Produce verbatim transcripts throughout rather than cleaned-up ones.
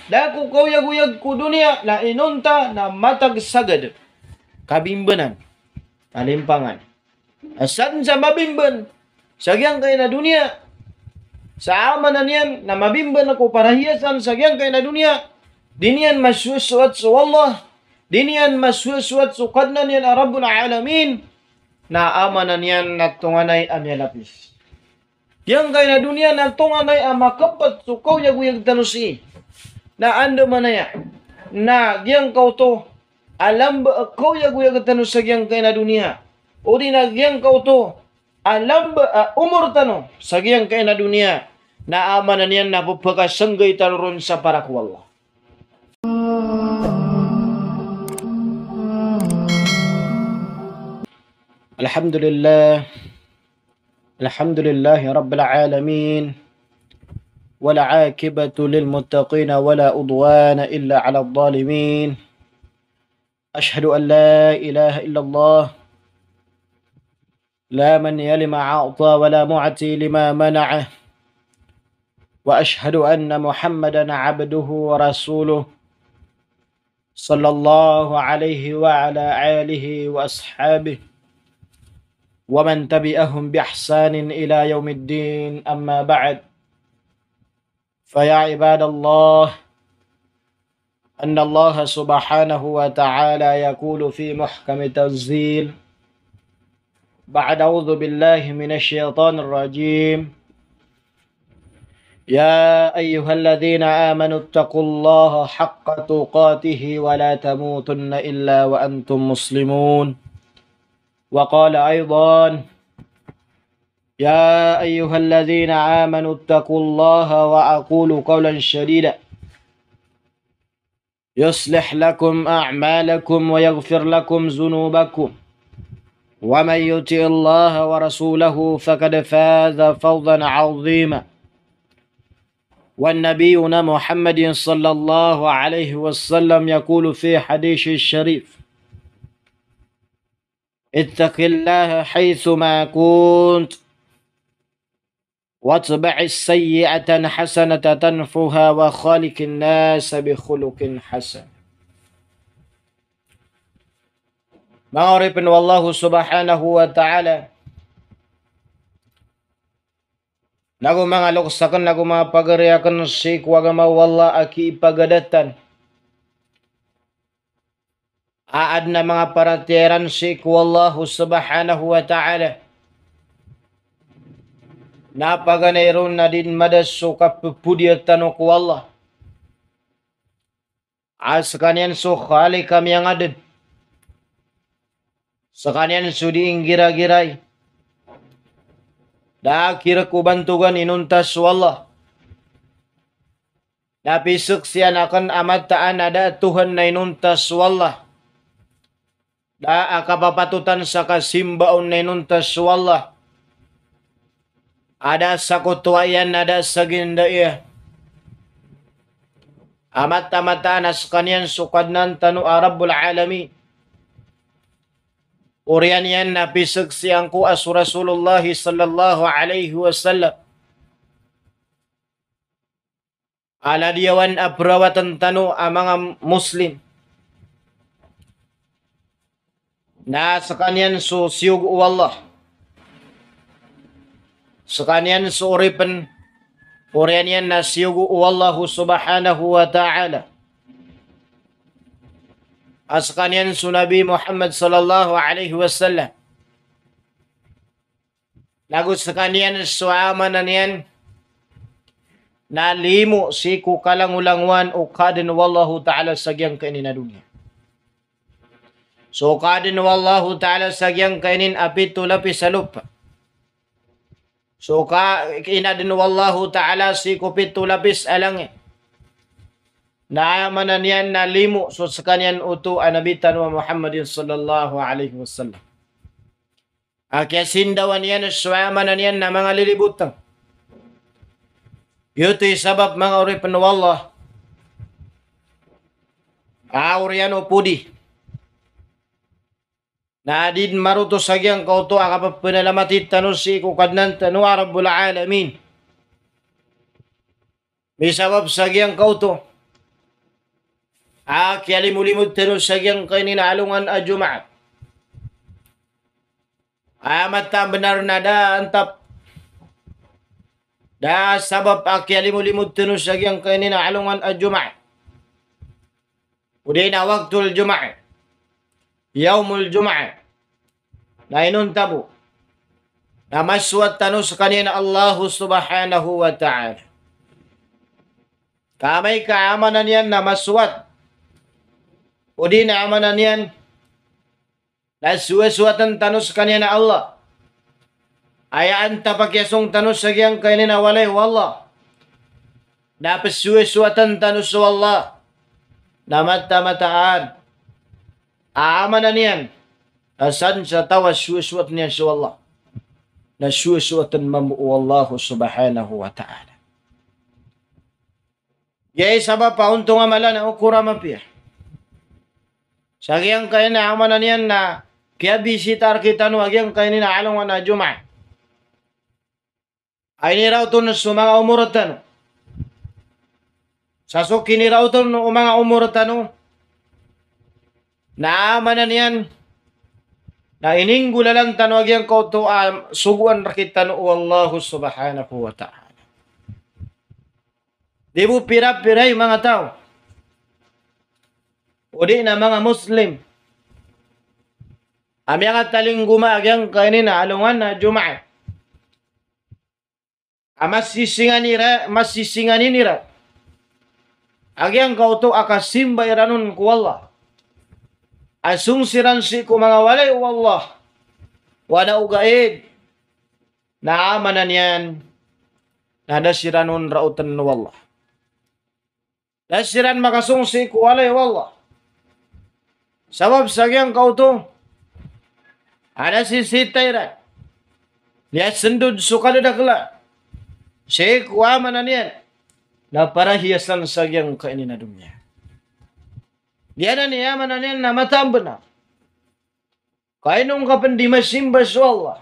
da ko kaoyagoyag ko doniya, na inonta na matag sagad. Kabimbanan. Talimpangan. Asad sa mabimban sa giyangkai a doniya. Sa amana niyan na mabimban ko parahiyasan sa giyangkai a doniya. Di niyan masowasowat so Allah. Di niyan masowasowat so Kadnan iyan a Rabbul Alamin. Na amana niyan na tonganay a miyalapis. Giyangkai a doniya na tonganay a makapet so kaoyagoyag tano sii. Na andamanaya na giyangkoto a lamba a kaoyagoyag tano sa giyangkai a doniya, odi na giyangkoto a lamba a omor tano sa giyangkai a doniya, na amana niyan na pepakasenggay tano ron sa para ko Allah. Alhamdulillah. الحمد لله رب العالمين، والعاقبة للمتقين، ولا عدوان إلا على الظالمين. أشهد أن لا إله إلا الله، لا مانع لما أعطى، ولا معطي لما منع، وأشهد أن محمدا عبده ورسوله، صلى الله عليه وعلى آله وأصحابه ومن تبعهم بإحسان إلى يوم الدين، أما بعد، فيا عباد الله، أن الله سبحانه وتعالى يقول في محكم التنزيل، بعد أعوذ بالله من الشيطان الرجيم، يا أيها الذين آمنوا اتقوا الله حق تقاته ولا تموتن إلا وأنتم مسلمون. وقال أيضا، يا أيها الذين آمنوا اتقوا الله وقولوا قولا سديدا يصلح لكم أعمالكم ويغفر لكم ذنوبكم ومن يطع الله ورسوله فقد فاز فوزا عظيما. ونبينا محمد صلى الله عليه وسلم يقول في حديث الشريف، اتق الله حيثما كنت وأتبع السيئة الحسنة تمحها وخالق الناس بخلق حسن. Manga oripen o Allah subhanahu wa ta'ala, nago manga loks aken, nago manga pagari aken sii ko agama o Allah a kiipagadatan a aden a manga paratiyaya iran sii ko Allah subhanahu wa ta'ala, na paganay ron na di den mada so kapepodiya tano ko Allah. A sekaniyan so Khaliq a miyangadn. Sekaniyan so di inggiragiray. Da a kirek o bantogan inonta so Allah. Na piseksian aken a mataan a da a Tuhan na inonta so Allah. Da a kapapatotan sa kasimba on na inonta so Allah. A da a sakotowa iyan, a da a saginda iyan. A mataan a mataan a sekaniyan so Kadnan tano a Rabbul Alamin. Oriyan iyan na piseksian ko a so Rasulullah sallallahu alaihi wasallam a ladiyawan a perawatan tano a manga Muslim. Na sekaniyan so siyogo o Allah. Sekaniyan so oripen, oriyan iyan na siyogo o Allah subhanahu wa ta'ala. A sekaniyan so Nabi Muhammad sallallahu alaihi wasallam. Nago sekaniyan so amana niyan na limo sii ko kalangolangowan o kaadn o Allahu ta'ala sa giyangkaini a doniya. So kaadn o Allahu ta'ala sa giyangkaini a pito lapis a lopa. So ka, inadn o Allahu ta'ala sii ko pito lapis a langit. Na amana niyan na limo so sekaniyan oto a Nabi tano a Muhammadin sallallahu alaihi wasallam. A kiyasindawan iyan so amana niyan na manga lilibotang. Giyoto i sabap manga oripen o Allah a oriyan o podi na di den maroto sa giyangkoto a kapepenalamati tano sii ko Kadnan tano a Rabbul Alamin. Misabap sa giyangkoto a kiyalimolimod tano sa giyangkaini na alongan a Jumaat. A mataan a bnar na da antap, da sabap a kiyalimolimod tano sa giyangkaini na alongan a Jumaat, odi na waktul Jumaat, yawmul Jumaat, na inonta bo na masowat tano skaniyan o Allah subhanahu wa ta'ala. Ka amay ka aya maana niyan na masowat, odi na aya maana niyan na sowasowatn tano skaniyan o Allah, aya antap a kiyasong tano sa giyangkaini na walay o Allah, na psowasowatn tano so Allah, na mataan a mataan a aya maana niyan na san sa taw a sowasowatn iyan so Allah, na sowasowatn mambo o Allah subhanahu wa ta'ala. Giyai sabap a ontong a mala na okor a mapiya sa giyangkaini na aya maana niyan na kiyabisita rkitano a giyangkaini na alongan a Jumaat a iniraot on so manga omor tano. Sa so kiniraot on o manga omor tano na aya maana niyan na ininggolalan tano a giyangkoto a sogoan rkitano o Allah subhanahu wa ta'ala. Di bo pirapira i manga taw, odi na manga Muslim, a miyakatalinggoma a giyangkaini na alongan a Jumaat, a masisingan ira, masisingan iran a giyangkoto a kasimba iran on ko Allah, a song siran sii ko manga walay o Allah, wana ogaid na aya maana niyan na da siran on raotn o Allah. Da siran makasong sii ko walay o Allah. Sabap sa giyangkoto a da sisita iran, miyasndod so kadadaklan sii ko aya maana niyan na parahiyasan sa giyangkaini na doniya. Giyanan i aya maana niyan na mataan a bnar. Ka ino ngka pn di masimba so Allah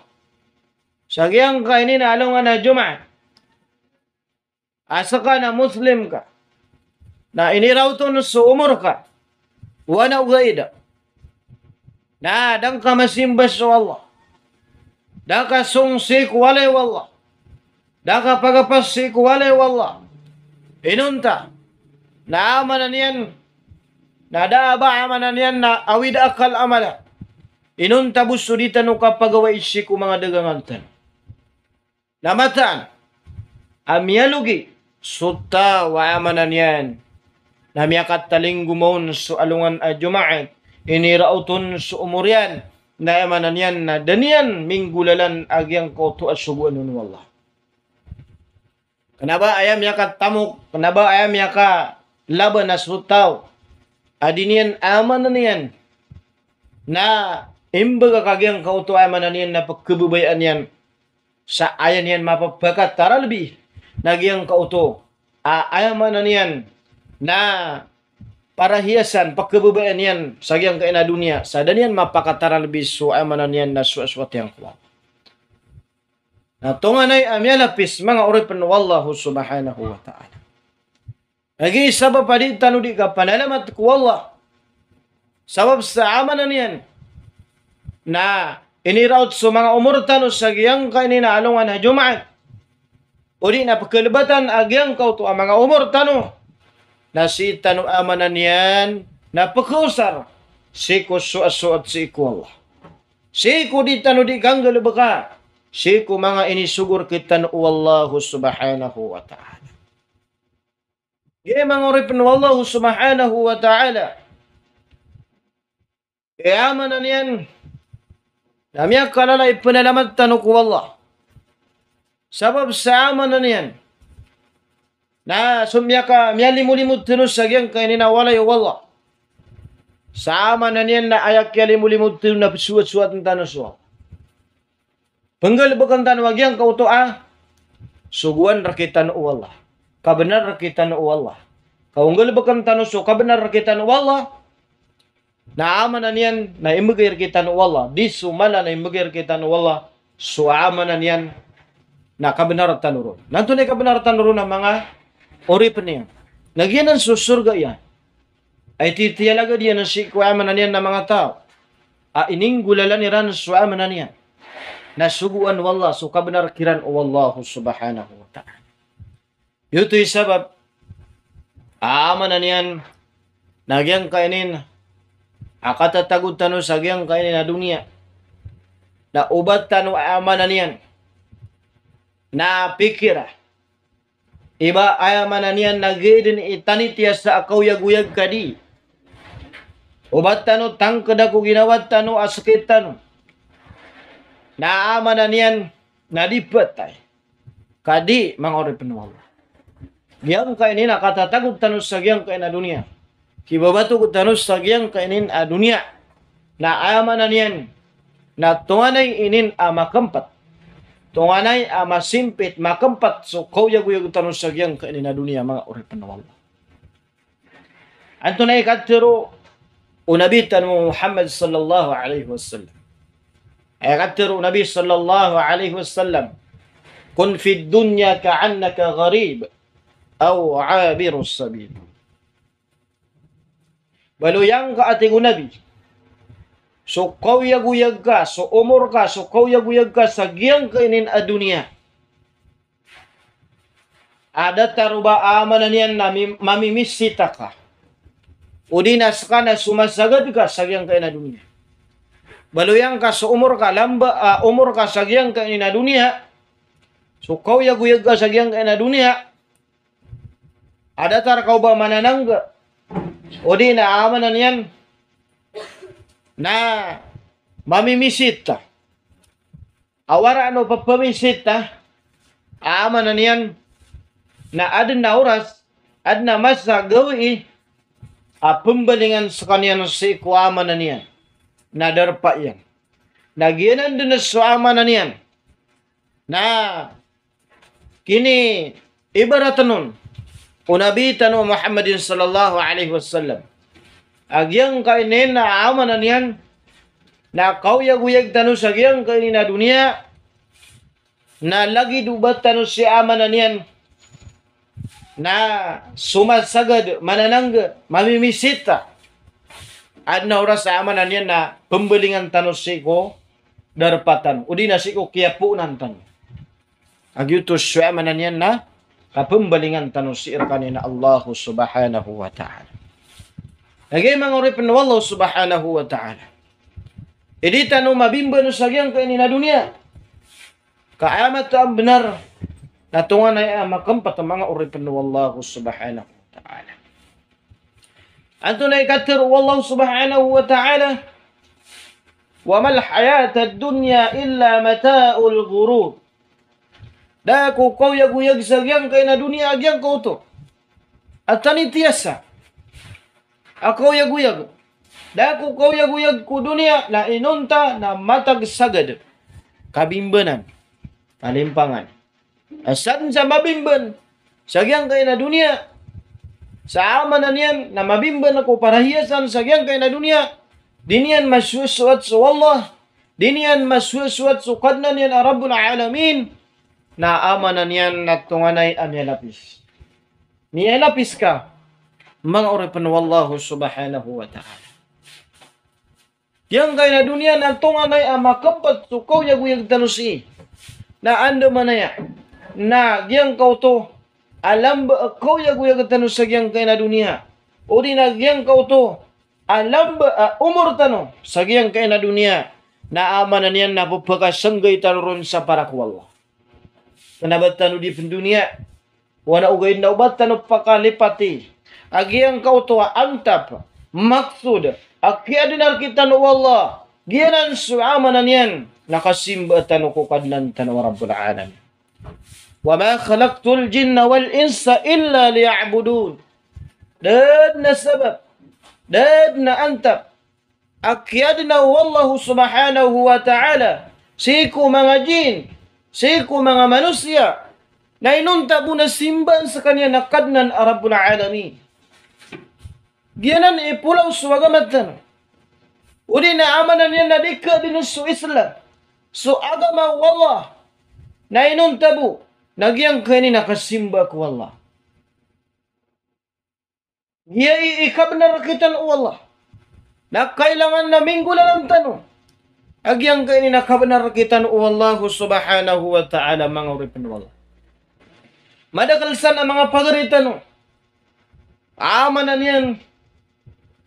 sa giyangkaini na alongan a Jumaat, a ska na Muslim ka, na iniraot on so omor ka, wana ogaid na da ngka masimba so Allah, da ka song sii ko walay o Allah, da ka pagapas sii ko walay o Allah. Inonta na aya maana niyan na da a ba aya maana niyan na awid a akal a mala. Inonta bo so di tano kapagawai sii ko manga dagangan tano. Na mataan a miyalogi so taw a aya maana niyan na miyakatalinggoma on so alongan a Jumaat, iniraot on so omor iyan, na aya maana niyan na da niyan minggolalan a giyangkoto a sogoan on o Allah. Kna ba aya miyakatamok, kna ba aya miyakalaban a so taw a di niyan aya maana niyan na imbgay a giyangkoto a aya maana niyan na pkhababayaan iyan sa aya niyan mapapakataralbi na giyangkoto a aya maana niyan na parahiyasan, pkhababayaan iyan sa giyangkaina doniya, sa da niyan mapakataralbi so aya maana niyan na sowasowat iyan ko Allah. Na tonganay a miyalapis, manga oripn o Allah subhanahu wa ta'ala, lagid sabap a di tano di kapanalamat ko Allah sabap sa aya maana niyan na iniraot so manga omor tano sa giyangkaini na alongan a Jumaat, odi na pkhalbatan a giyangkoto a manga omor tano na sii tano aya maana niyan na pkhaosar sii ko sowasowat sii ko Allah, sii ko di tano di kanggalbka sii ko manga inisogo rkitano o Allah subhanahu wa ta'ala. Giya manga oripn o Allah subhanahu wa ta'ala, aya maana niyan na miyakalala i pnalamat tano ko Allah sabap sa aya maana niyan na so miyaka, miyalimolimod tano sa giyangkaini na walay o Allah. Sa aya maana niyan na aya kiyalimolimod tano na psowasowatn tano so Allah. Pnggalbkn tano a giyangkoto a sogoan rkitano o Allah, kabnar rkitano o Allah. Ka o nggalbkn tano so kabnar rkitano o Allah, na aya maana niyan na imbgay rkitano o Allah, di so mala na imbgay rkitano o Allah so aya maana niyan na kabnar tano ron. Na antonaa i kabnar tano ron a manga oripn iyan? Na giyanan so sorga iyan. a ititiyalagad iyan sii ko aya maana niyan na manga taw a ininggolalan iran so aya maana niyan na sogoan o Allah so kabnar kiran o Allah subhanahu wa ta'ala. Giyoto i sabap a aya maana niyan na giyangkainin a katatagod tano sa giyangkainin a doniya na oba tano aya maana niyan na pikira i ba aya maana niyan na giya den i tanitiyasa a kaoyagoyag ka di. Oba tano tangkeda ko ginawa tano a sakit tano na aya maana niyan na di patay ka di, manga oripen o Allah. Giyangkainin a katatagod tano sa giyangkainin a doniya, kibabatog tano sa giyangkainin a doniya na aya maana niyan na tonganay inin a makempat, tonganay a masimpit, makempat so kaoyagoyag tano sa giyangkainin a doniya, manga oripen o Allah. Antonaa i katharo o Nabi tano Muhammad sallallahu alaihi wasallam? Aya katharo o Nabi sallallahu alaihi wasallam, "Kun fid dunya ka'annaka gharib aw 'abirus sabil." Baloy angka, a tig o Nabi, so kaoyagoyag ka, so omor ka, so kaoyagoyag ka sa giyangkainin a doniya a datar o ba aya maana niyan na mi-, mamimisita ka, odi na seka na somasagad ka sa giyangkainin a doniya. Baloy angka so omor ka, lamba a omor ka sa giyangkainin a doniya, so kaoyagoyag ka sa giyangkainin a doniya a datar ka o ba mananangga, odi na aya maana niyan na mamimisita. A waraan o pepamisita, aya maana niyan na aden a oras, aden a masa gawii a pembalingan sekaniyan sii ko aya maana niyan na darpa iyan. Na giyanan den so aya maana niyan na kini-, ibarat anon o Nabi tano Muhammadin sallallahu alaihi wasallam a giyangkainin a aya maana niyan na kaoyagoyag tano sa giyangkainin a doniya na lagid o ba tano si aya maana niyan na somasagad, mananangga, mamimisita. Aden a oras a aya maana niyan na pembalingan tano sii ko darpa tano, odi na sii ko kiyapoonan tano. A giyoto so aya maana niyan na kapembalingan tano sii rekaniyan a Allah subhanahu wa ta'ala. Lagid, manga oripen o Allah subhanahu wa ta'ala, i di tano mabimban sa giyangkainin a doniya ka aya mataan a benar na tonganay a makempat, manga oripen o Allah subhanahu wa ta'ala. Antonaa i katharo o Allah subhanahu wa ta'ala, "Wa mal hayatad dunya illa mata'ul ghurur." Da ko kaoyagoyag sa giyangkainin a doniya a giyangkoto a tanitiyasa a kaoyagoyag. Da ko kaoyagoyag ko doniya na inonta na matag sagad, kabimbanan, kalimpangan. A saden sa mabimban sa giyangkainin a doniya, sa aya maana niyan na mabimban ko parahiyasan sa giyangkainin a doniya, di niyan masowasoat so Allah, di niyan masowasoat so Kadnan iyan a Rabbul Alamin, na aya maana niyan na tonganay a miyalapis. Miyalapis ka, manga oripen o Allah subhanahu wa ta'ala. Giyangkainin a doniya na tonganay a makempat so kaoyagoyag tano sii. Na andamanaya na giyangkoto a lamba a kaoyagoyag tano sa giyangkainin a doniya, odi na giyangkoto a lamba a omor tano sa giyangkainin a doniya, na aya maana niyan na pepakasenggay tano ron sa para ko Allah. Kena ba tano di pendoniya, wana ogaid na oba tano pakalipati a giyangkoto a antap, maksod, a kiyaadna rektano o Allah, giyanan so aya maana niyan na kasimba tano ko Kadnan tano a Rabbul Alamin. "Wa ma khalaqtul jinna wal insa illa liya'budun." Da den a sabap, da den a antap a kiyaadna o Allah subhanahu wa ta'ala sii ko manga jin, sii ko manga manosiya, na inonta bo na simbaan sekaniyan a Kadnan a Rabbul Alamin. Giyanan i polaw so agama tano. Odi na aya maana niyan na di kaadn so Islam, so agama o Allah, na inonta bo na giyangkainin a kasimba ko Allah. Giyai i kabnar kitano o Allah. Na kailangan na minggolalan tano a giyangkai ini na kabnar kitano o Allah subhanahu wa ta'ala, manga oripn o Allah. Madakl san a manga pagari tano a maana niyan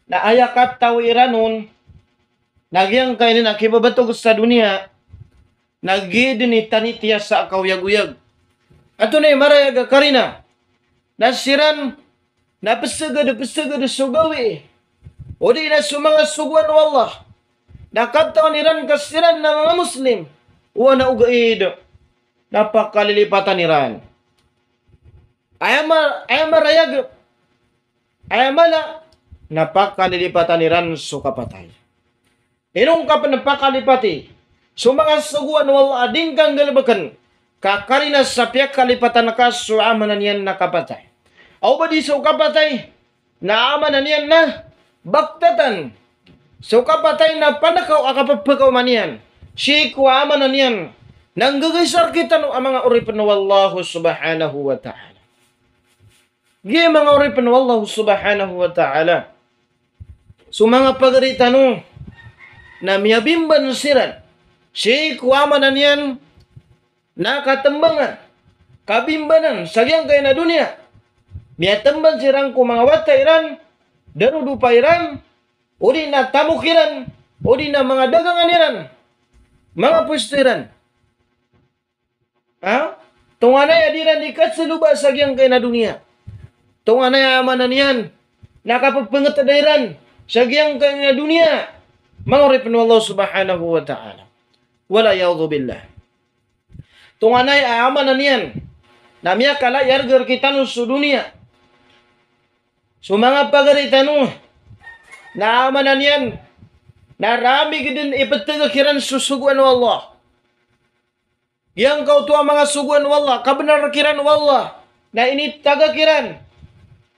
na aya katawi iran on na giyangkai ini na kibabtog sa doniya, na giya dn i tanitiya sa kaoyagoyag. Antonaa i marayag a karina? Na siran na psgd, psgd so gawii, odi na so manga sogoan o Allah, na katawan iran ka siran na manga Muslim, o ana ogaid na pakalilipatan iran. Aya ma-, aya marayag, aya mala, na pakalilipatan iran so kapatay. Ino ngka pn pakalipati so manga sogoan o Allah a di ngka nggalbkn ka karina sa piyakalipatan ka so aya maana niyan na kapatay? Aw ba di so kapatay na aya maana niyan na baktatan, so kapatay na panakaw a kappkaoma niyan sii ko aya maana niyan na nggagaysar kitano a manga oripn o Allah subhanahu wa ta'ala. Giya manga oripn o Allah subhanahu wa ta'ala, so manga pagari tano na miyabimban siran sii ko aya maana niyan na katmbangan, kabimbanan sa giyangkai a doniya. Miyatmban siran ko manga wata iran, darodopa iran, odi na tamok iran, odi na manga dagangan iran, manga pwesto iran. Ha? Tonganay a di iran di kasaloba sa giyangkai a doniya. Tonganay a aya maana niyan na kappngtda iran sa giyangkai a doniya, manga oripn o Allah subhanahu wa ta'ala. Wal iyadhu billah. Tonganay a aya maana niyan na miyakala i arga rkitano so doniya. So manga pagari tano na aya maana niyan na ramig dn i ptgk iran so sogoan o Allah. Giyangkoto a manga sogoan o Allah, kabnar kiran o Allah na initagak iran.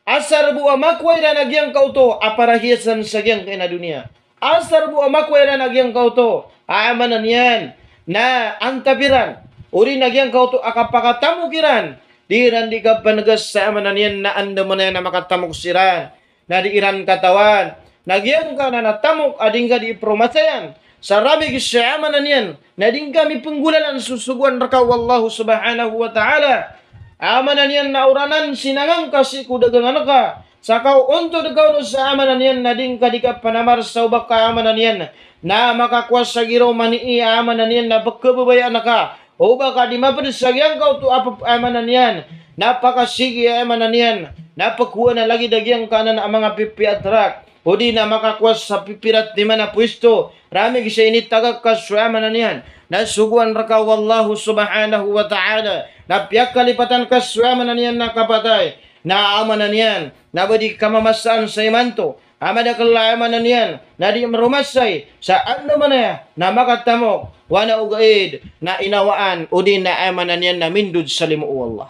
Asar bo a makowa iran a giyangkoto a parahiyasan sa giyangkai a doniya. Asar bo a makowa iran a giyangkoto a aya maana niyan na antap iran, odi na giyangkoto a kapakatamok iran, di iran di kapngas sa aya maana niyan na andamanaya na makatamok siran. Na di iran katawan na giyangkanan a tamok a di ngka di promasayan sa ramig sa aya maana niyan na di ngka mipnggolalan so sogoan rka o Allah subhanahu wa ta'ala. Aya maana niyan na oranan sinangan ka sii ko dagangan ka, sa kaontod ka on sa aya maana niyan na di ngka di kapnamar sa oba ka aya maana niyan na makakowa sa giraw mani i aya maana niyan na pkhababayaan ka. Oba ka di mapd sa giyangkoto a p-, aya maana niyan na pakasigi, aya maana niyan na pkhowa na lagid a giyangkanan a manga pipiya a trak, odi na makakowa sa pipirat di mana pwesto, ramig sa initagak ka so aya maana niyan na sogoan rka o Allah subhanahu wa ta'ala, na piyakalipatan ka so aya maana niyan na kapatay, na aya maana niyan na ba di kamamasaan sa imanto a madakl a aya maana niyan na di mromasay sa andamanaya na makatamok, o ana ogaid na inawaan, odi na aya maana niyan na mindod sa limo o Allah.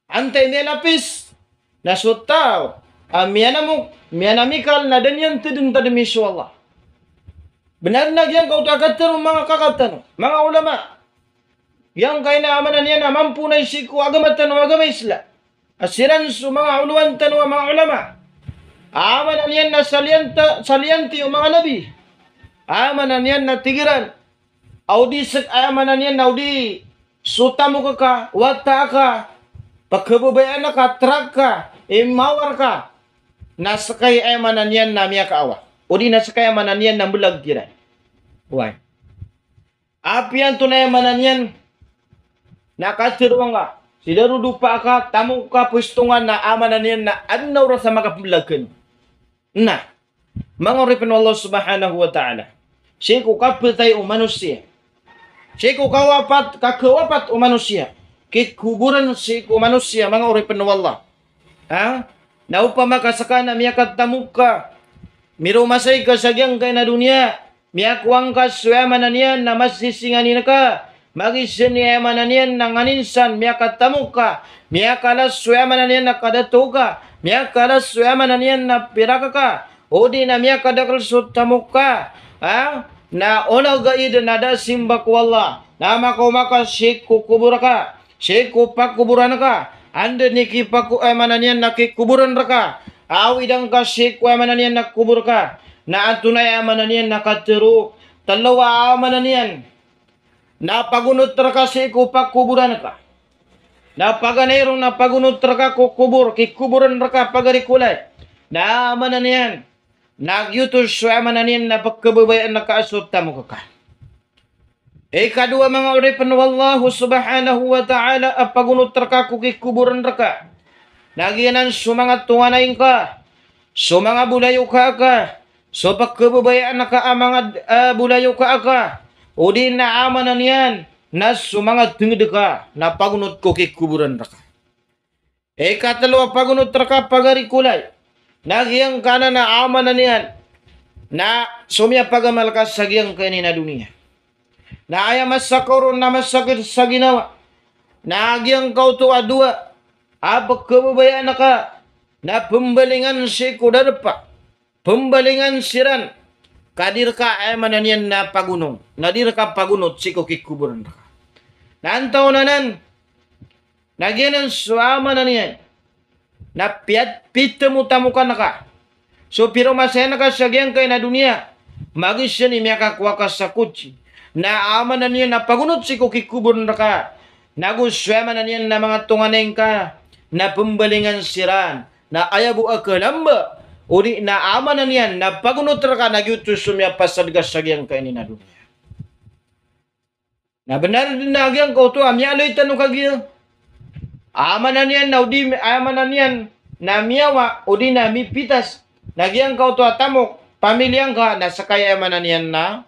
Antaa i miyalapis na so taw a miyanamok, miyanamikal na da niyan tadntadmi so Allah. Bnar na giyangkoto a katharo o manga kaka tano, manga ulama. Giyangkai na aya maana niyan na mamponay sii ko agama tano a agama Islam a siran so manga olowan tano a manga ulama. Aya maana niyan na saliyanta-, saliyanti o manga nabi. Aya maana niyan na tig iran a o di sek-, aya maana niyan na o di so tamok ka, wata ka, pkhababayaan ka, trak ka, imawar ka, na skay aya maana niyan na miyakaawa, odi na skay aya maana niyan na mbelag kiran. Oway. Apiya antonaa aya maana niyan na katharo angka, si darodopa ka, tamok ka, pwesto nga, na aya maana niyan na adn a oras a makapmbelag kano. Na manga oripn o Allah subhanahu wa ta'ala, sii ko kapatay o manosiya, sii ko kawapat, kakawapat o manosiya, kikoboran sii ko manosiya, manga oripn o Allah. Ha? Na opama ka ska na miyakatamok ka, miromasay ka sa giyangkai a doniya, miyakowa ngka so aya maana niyan na masisinganin ka, magiza i aya maana niyan na nganin san, miyakatamok ka, miyakalas so aya maana niyan na kadato ka, miyakalas so aya maana niyan na pirak ka, odi na miyakadakl so tamok ka, ha? Na o ana ogaid na da a simba ko Allah, na makaoma ka sii ko kobor ka, sii ko pakoboran ka, Anda i kipako-, aya maana niyan na kikoboran rka. Awid angka sii ko aya maana niyan na kobor ka. Na antonaa i aya maana niyan na katharo. Tlo a aya maana niyan na pagonot rka sii ko pakoboran ka. Na paganay ron na pagonot rka ko kobor, kikoboran rka pagari ko lay. Na aya maana niyan na giyoto so aya maana niyan na pkhababayaan ka a so tamok ka. Ikadowa manga oripen o Allah subhanahu wa ta'ala a pagonot rka ko kikoboran rka. Na giyanan so manga tonganay ngka, so manga bolayoka ka, so pkhababayaan ka a manga, eh, bolayoka ka, odi na aya maana niyan na so manga tenged ka, na pagonot ko kikoboran rka. Ikatlo a pagonot rka pagari ko lay. Na giyangkanan a aya maana niyan na so miyapagamal ka sa giyangkanan a doniya. Na aya masa ka ron na masakit sa ginawa. Na giyangkoto a dowa a pkhababayaan ka na pembalingan sii ko darpa. Pembalingan siran, ka di rka aya maana niyan na pagonot, na di rka pagonot sii ko kikoboran rka. Na antaa on anan, na giyanan so aya maana niyan na piyat-, pitamotamokan ka. So piromasayan ka sa giyangkanan a doniya, magiza i miyakakowa ka sa kotse. Na aya maana niyan na pagonot sii ko kikoboran rka. Nago so aya maana niyan na manga tonganay ngka na pembalingan siran. Na aya bo a kalamba, odi na aya maana niyan na pagonot rka na giyoto so miyapasad ka sa giyangkanan a doniya. Na benar den a giyangkoto a miyaaloy tano kagiya. Aya maana niyan na odi, aya maana niyan na miyawa, odi na mipitas. Na giyangkoto a tamok, pamiliya ngka, na ska i aya maana niyan na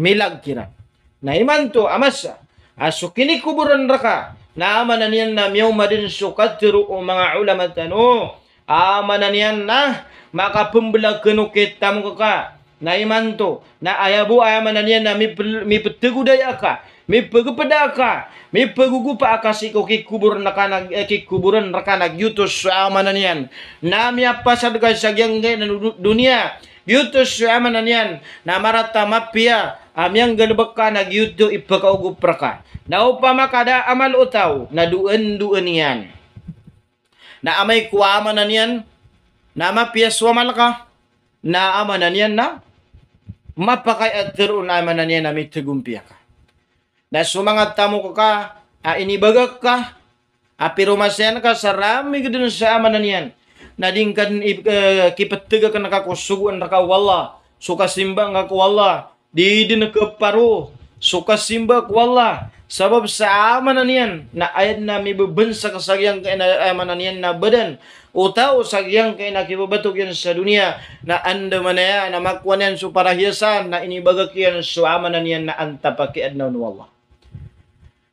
milag kiran. Na imanto a masa a so kinikoboran rka, na aya maana niyan na miyaoma den so katharo o manga ulama tano. Aya maana niyan na makapembelag kano ko tamok ka. Na imanto na aya bo aya maana niyan na mipel-, mipetegodaya ka, mipegepeda ka, mipegogopa ka sii ko kikoboran rka na, eh, kikoboran rka na giyoto so aya maana niyan na miyapasad ka sa giyangkanan a du-, doniya. Giyoto so aya maana niyan na marata mapiya a miyanggalebek ka na giyoto i pekaogop rka. Na opama ka da a amal o taw na doendoen iyan. Na amay ko aya maana niyan na mapiya so amal ka, na aya maana niyan na mapakay a tero na aya maana niyan na mitegompiya ka. Na so manga tamok ka a inibagak ka a piromasayan ka sa ramig den sa aya maana niyan na di ngka den i-, eh, kipetegaken ka ko sogoan rka o Allah, so kasimba ngka ko Allah, di den keparo so kasimba ko Allah. Sabap sa aya maana niyan na aya den a mibebensak sa giyangkanan a, aya maana niyan na badan o taw sa giyangkanan a kibabatok iyan sa doniya, na andamanaya na makowa niyan so parahiyasan na inibagak iyan so aya maana niyan na antap a kiyaadna on o Allah.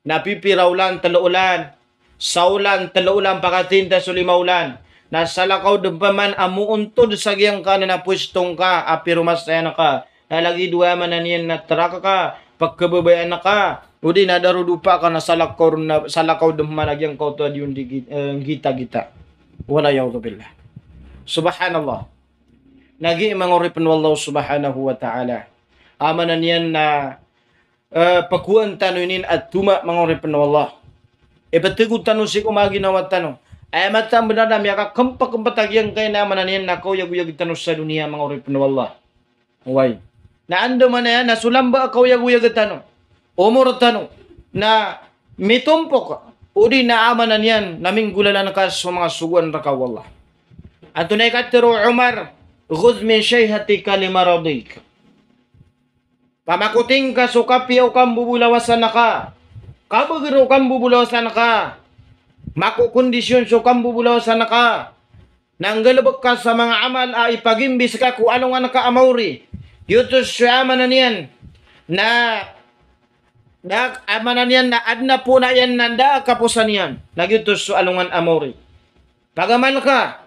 Na pipira olan, telo olan, saolan, telo olan, pakatinta so lima olan. Na salakaw den peman a moontod sa giyangkanan a pwesto ngka a piromasayan ka. Na lagid o aya maana niyan na trak ka, pekababayaan ka, odi na darodopa ka na salakaw, na salakaw den peman a giyangkoto a di on di gi-, eh, nggitagita. Wal iyadhu billah. Subhanallah. Na giya manga oripen o Allah subhanahu wa ta'ala. Aya maana niyan na eh, pekowaan tano inin a toma manga oripen o Allah. Ipetego tano sii ko manga ginawa tano. Aya mataan benar na miyakakempakempat a giyangkanan a aya maana niyan na kaoyagoyag tano sa doniya manga oripen o Allah. Oway. Na andamanaya na so lamba a kaoyagoyag tano, omor tano, na mitompok, odi na aya maana niyan na minggolalan ka so manga sogoan rka o Allah. Antonaa i katharo o Umar, "Khudh min shayhatika li maradik." Pamakoting ka so kapiya o kambobolawasan ka, kabeger o kambobolawasan ka, makokondisyon so kambobolawasan ka, na nggalebek ka sa manga amal a ipagimbis ka ko alongan ka a maori. Giyoto so aya maana niyan na, na aya maana niyan na aden a poon iyan na da a kaposan iyan. Na giyoto so alongan a maori. Pagamal ka,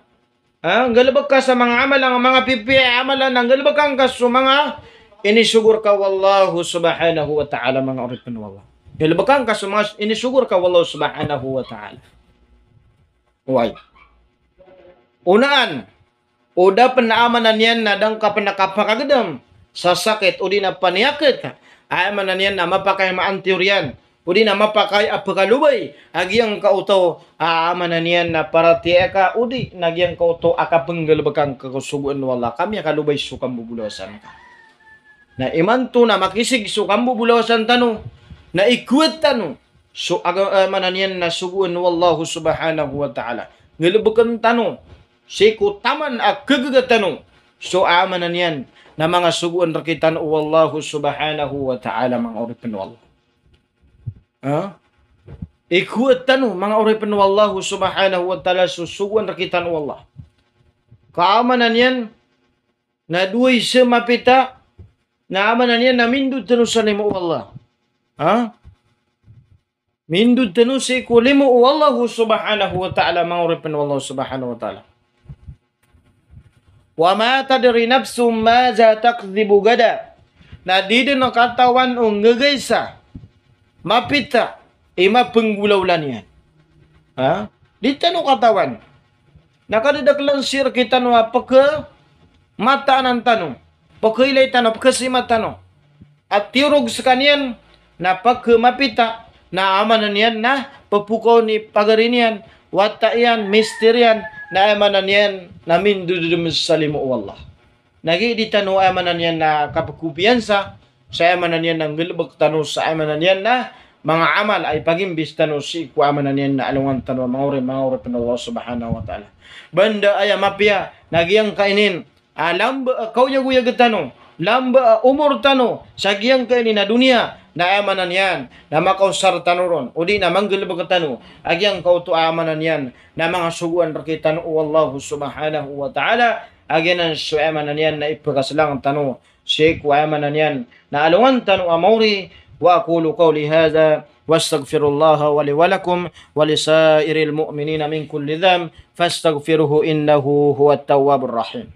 ha, nggalebek ka sa manga amal, a manga pipiya a amal, na nggalebek angka so manga inisogo rka o Allah subhanahu wa ta'ala, manga oripen o Allah. Nggalebek angka so manga inisogo rka o Allah subhanahu wa ta'ala. Oway. Onaan, o da pen a aya maana niyan na da ngka pen a kapakagedam sa sakit odi na paniyakit a aya maana niyan na mapakay ma antioriyan. odi na mapakay a pkalobay a giyangkoto a aya maana niyan na paratiyaya ka, odi na giyangkoto a kapnggalbka ngka ko sogoan o Allah, ka miyakalobay so kambobolawasan ka. Na imanto na makisig so kambobolawasan tano, na ikowat tano so aga-, aya maana niyan na sogoan o Allah subhanahu wa ta'ala. Nggalbkn tano sii ko taman a kagaga tano so aya maana niyan na manga sogoan rktano o Allah subhanahu wa ta'ala, manga oripen o Allah. Ha? Ikowat tano, manga oripen o Allah subhanahu wa ta'ala, so sogoan rktano o Allah. Ka aya maana niyan na dowa i sa mapita, na aya maana niyan na mindod tano sa limo o Allah. Ha? Mindod tano sii ko limo o Allah subhanahu wa ta'ala, manga oripen o Allah subhanahu wa ta'ala. Wa ma tadri nafsun madha takdhibu gada. Na di dn katawan o nggaga i sa mapita i mapnggolawla niyan. Ha? Di tano katawan. Na kadadaklan sii rktano a pkhamataanan tano, pkhailay tano, pkhasima tano a tiyorog skaniyan na pkhamapita, na aya maana niyan na ppokawn i pagari niyan, wata iyan, mister iyan, na aya maana niyan na mindod dn sa limo o Allah. Na giya di tano aya maana niyan na kapkopiyansa sa aya maana niyan na nggalbk tano sa aya maana niyan na manga amal a ipagimbis tano sii ko aya maana niyan na alongan tano, manga ori-, manga oripen o Allah subhanahu wa ta'ala. Banda aya mapiya na giyangkainin a lamba a kaoyagoyag tano, lamba a omor tano sa giyangkainin a doniya, na aya maana niyan na makaosar tano ron, odi na manggalbk tano a giyangkoto a aya maana niyan na manga sogoan rktano o Allah subhanahu wa ta'ala, a giyanan so aya maana niyan na ipkaslang tano sii ko aya maana niyan na alongan tano a maori. Wa aqulu qawli hadha, wastaghfirullaha li wa lakum wa li sa'iril mu'minina min kulli dhanb, fastaghfiruhu innahu huwat tawwabur rahim.